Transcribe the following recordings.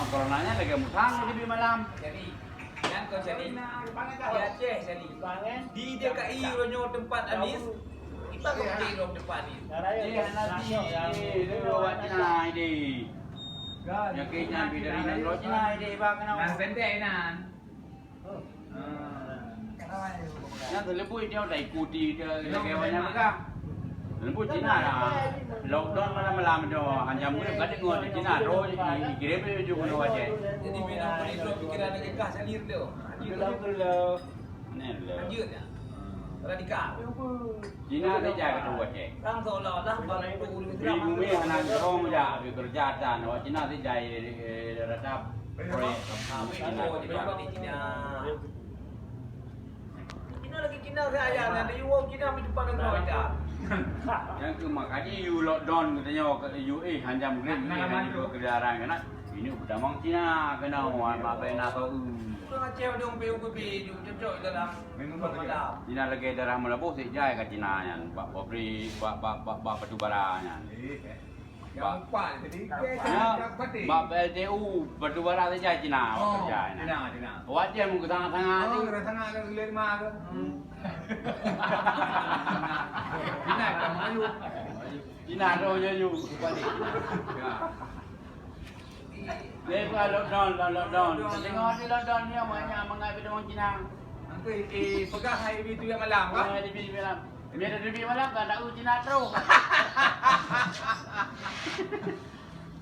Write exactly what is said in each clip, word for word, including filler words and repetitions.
Corona nyan lagèe musang di malam. Jadi, nyan kon jadi. Di Aceh jadi. Di D K I uroe nyoe teumpat Anies. Kita ke di uroe teumpat Anies. Eh, hana di, eh, di awak Cina ini. Yakin nyan pi dari nan roh Cina ini, bang, kenapa? Nan pendek nan. Nyan teuleubui nyoe taikuti lagèe awak nyan peugah. Teuleubui Cina lah. Lockdown malam-malam nyoe, hanjam ureueng ka deungoe di Cina, roh i-, ikirém laju keunoe Aceh. Jadi, bila boleh droe pikiran lagèe kah salir tu. Lanjut dah. Lanjut dah. Radikal. Cina saja kata buat cek. Orang seolah-olah baru ureueng Islam. Di bumi hana kong jak, di kerja tan. Awak Cina saja, eh, eh, rata proyek. Ah, Cina, Cina. Cina lagi Cina saja, nanti you Cina di depan negara kita. Yang ke makanya you lockdown katanya, you, eh, hanjam green, eh, hanjam green kendaraan kena. Ini utamong Cina kena, wan, mak pai na tau. Ureueng Aceh dong P U B B, you cocok dalam. Memang betul. Cina lagèe daerah Meulaboh sik jai ka Cina nyan, bak pabrik, bak, bak, bak, bak batu bara nyan. Eh, eh. Bak, yang empat tadi, ya, bak P L T U, batu bara sik jai Cina, oh, kerja nyan. Cina, Cina. Awak Aceh mungkin sangat-sangat tu. Oh, kena sangat ke lima ke. Hmm. Cina kan Melayu. Cina roh nyoe you. Ya. Dia bukan lockdown, lockdown, lockdown. Tengok di lockdown ni, banyak mangat bidang Cina. Nanti, eh, peugah hai bit tu yang malam, kan? Oh, di bit malam. Biar ada bit malam, kan tak Cina terus.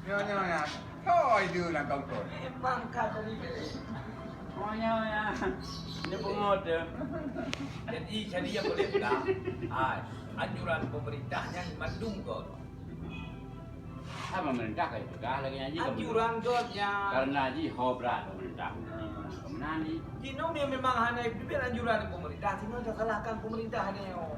Nyoe, nyoe, nyoe. Hoi, dia nak tongkol. Memang kau tadi. Oh, nyoe, nyoe. Ini pengot dia. Jadi, jadi yang boleh pegang. Ah, anjuran pemerintah nyan mandum kot. Kan pemerintah ka jipeugah lagèe nyan jih. Anjuran geuh nyan. Karena jih ho brat pemerintah. Keumeunang jih. Jinoe memang hana ipeubiet anjuran pemerintah, sinoe tasalahkan pemerintah nyoe.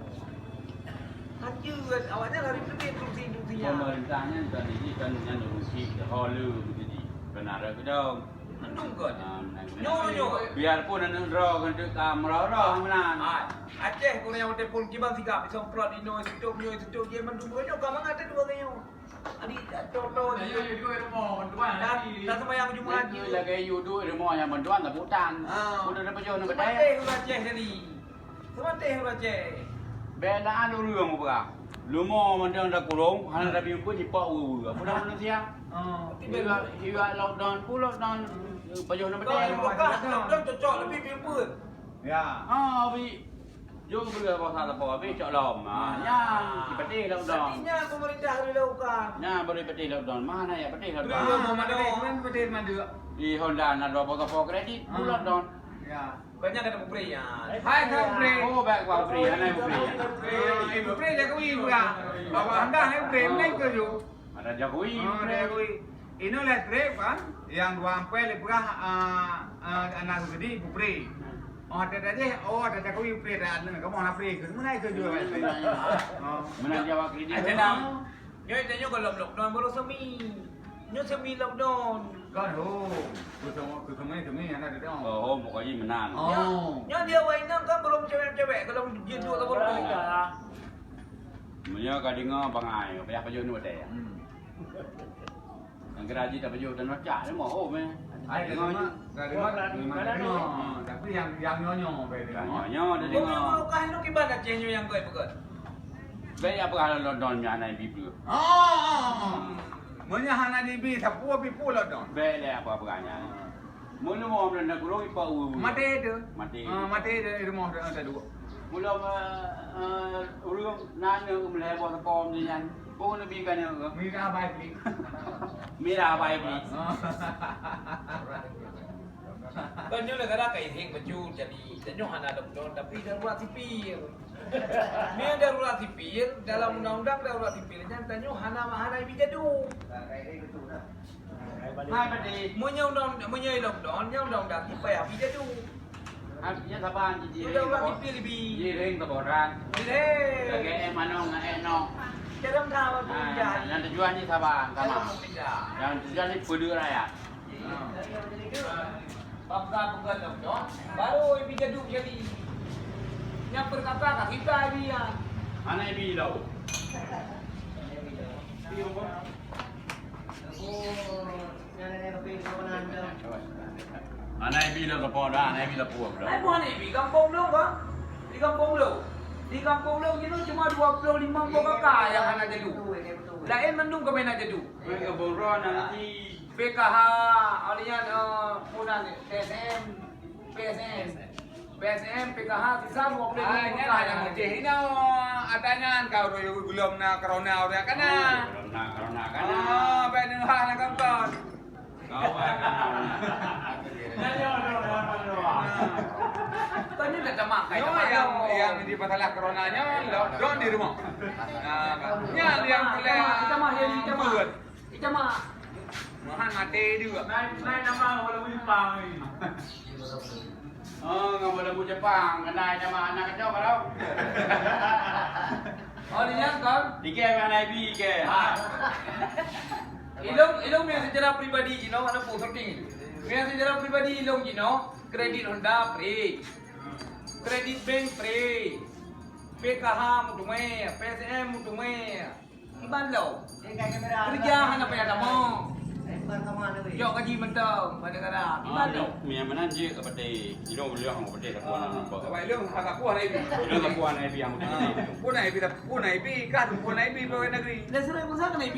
Anjuran awaknyan harus ipeubiet instruksi-instruksi nyan. Pemerintah nyan tadi jih kan nyan ureueng syiek ho le beutôi jih. Beuna rot keudong. Mandum kon. Ah, nyoe, nyoe. Biarpun aneuk droe keuneuk ka meurah-rah meunan. Hai, Aceh keuneuk nyang telepon kiban sigap, disemprot inoe, sitôp nyoe, sitôp jih, mandum nyoe ka mangat teudua nyoe. Adi, contoh. Nah, yo, yo, yo, rumoh, bantuan. Dan, dan sembahyang Jumaat. Lagèe yue duek rumoh nyang bantuan, tapi utang. Ah. Udah dapat jauh, nak. Seumanteh ureueng Aceh tadi. Seumanteh ureueng Aceh. Bèk na ureueng muprah. Lumoe mantong takurong, hana tabi ukeue, jipak weue-weue. Apa nama manusia? Oh. Iwa, iwa lockdown, pun lockdown, pajoh na beutôi. Kalau lokah, lockdown cocok, tapi bi ukeue. Ya. Ah, bi, jom beu boh salah po, bi cok lom. Ah, nyan, si pedih lockdown. Artinya pemerintah harus dilakukan. Nyan, beri pedih lockdown. Mana ya pedih lockdown? Beri lockdown, mana? Kan pedih mandua. Di Honda na dua boh sapo kredit, pun lockdown. Ya. Banyak kena bubri ya. Hai, kena bubri. Oh, baik, bubri. Hana bubri. Eh, bubri Jokowi pula. Bawa Honda naik bubri, naik ke ju. Ada Jokowi. Oh, ada Jokowi. Inoe listrik kan, yang dua ampere listrik, ah, ah, anak gede bubri. Oh, ada aja, oh, ada Jokowi bubri, ada anak, kamu anak bubri. Mana itu juga listrik? Oh. Mana Jawa kredit? Ada. Nyoe tanyoe goh lom lockdown baru semi. Nyoe semi lockdown. Kan ho. Kusama, kusama semi hana ada dong. Oh, ho, pokoknya menang. Oh. Nyoe, nyoe dia awak inong kan belum cewek-cewek, belum jiduk ke belum. Meunyoe ka deungoe bangai, payah pajoh nyoe deh. Hmm. Nyang geura jih tapajoh dan nocak ni mah, oh, meh. Ai, ka deungoe, ka deungoe, memang ka deungoe. Tapi yang, yang nyoe-nyoe, yang nyoe-nyoe dah deungoe. Lokah nyoe kiban Aceh nyoe nyang goi peugah. Bèk ya peugah lockdown nyan hana jibi. Ah, ah, ah. Meunyoe hana jibi, sapeue jipeue lockdown? Bèk lé apa peugah nyan. Meunyoe mau meuleueng gurong ipak u. Maté tu. Maté. Ah, maté tu di rumah tu, ada dua. Mula, eh, eh, ureueng nanya meulai boh teupom nyan. Bung Nabi kan nyoe. Mirah bai beli. Mirah bai beli. Ah. Kan nyoe negara ka izin maju jadi. Tanyoe hana lockdown tapi darurat sipil. Meunyoe darurat sipil, dalam undang-undang darurat sipil nyan tanyoe hana, hana ibi jadu. Hai, padé. Meunyoe undang, meunyoe lockdown, nyan undang-undang ibi jadu. Artinya saban jih. Undang-undang sipil ibi. Jiring keboran. Jiring. Lagèe eh manong ngon eh nok. Dalam dah. Nah, yang tujuan jih saban sama. Yang tujuan jih peudeuh rakyat. Bangsa peugah lockdown, baru ibi jadu jadi. Nyang peukata ka kita ibi nyan. Hana ibi lom. Ibi apa? Aku nyan, nyan, tapi kau mana Aneuk Ibi dah seupôt dah, aneuk Ibi dah puas dah. Ai bukan Ibi, kampung Blong, Bang. Di kampung Blong. Di kampung Blong jinoe cuma dua puluh lima boh K K nyang hana jadu. Laén mandum ka meunan jadu. Weh, ka boro nanti. P K H, awak nyan, eh, peue nan, P S M, P S M. P S M, P K H, sisa dua puluh lima. Ah, nyan P K H nyang nyang. Dah inoe, ata nyan ka uroe gulom na corona uroe kana. Oh, gulom na corona kana. Ah, baik neuhah na kongkon. Kau ai kana. Nyan nyoe, nyoe, nyoe, nyoe. Tanya dah tamat, kai. Nyoe tamat, yang, nyoe. Yang di masalah corona nyoe, lockdown di rumah. Nah, nyan yang boleh. Kita mah, kita mah, jadi kita mah. Buat. Ita mak. Mahan maté juga. Naik, naik nama walaupun Jepang ni. Oh, ngon walaupun Jepang, kena nama anak kacau kalau. Oh, dia kan? Tiga yang naik bi ke. Ha. Ilong, ilong yang secara pribadi, you know, ada pun seperti ini. Yang secara pribadi, ilong, you know, kredit Honda free. Kredit bank free. P K H mutumé, P S M mutumé. Iban lom. Keureuja hana payah tamong. Jok gaji mantong bak negara. Iban lom. Meunyo meunan jeuet ka patéh. Ilong ulôn ka patéh lakuan nampak. Awak ilong hana kuah na ibi. Ilong lakuan na ibi nyang beutôi. Pun na ibi, pun na ibi, kan pun na ibi pegawai negeri. Dah serai pun sana ibi.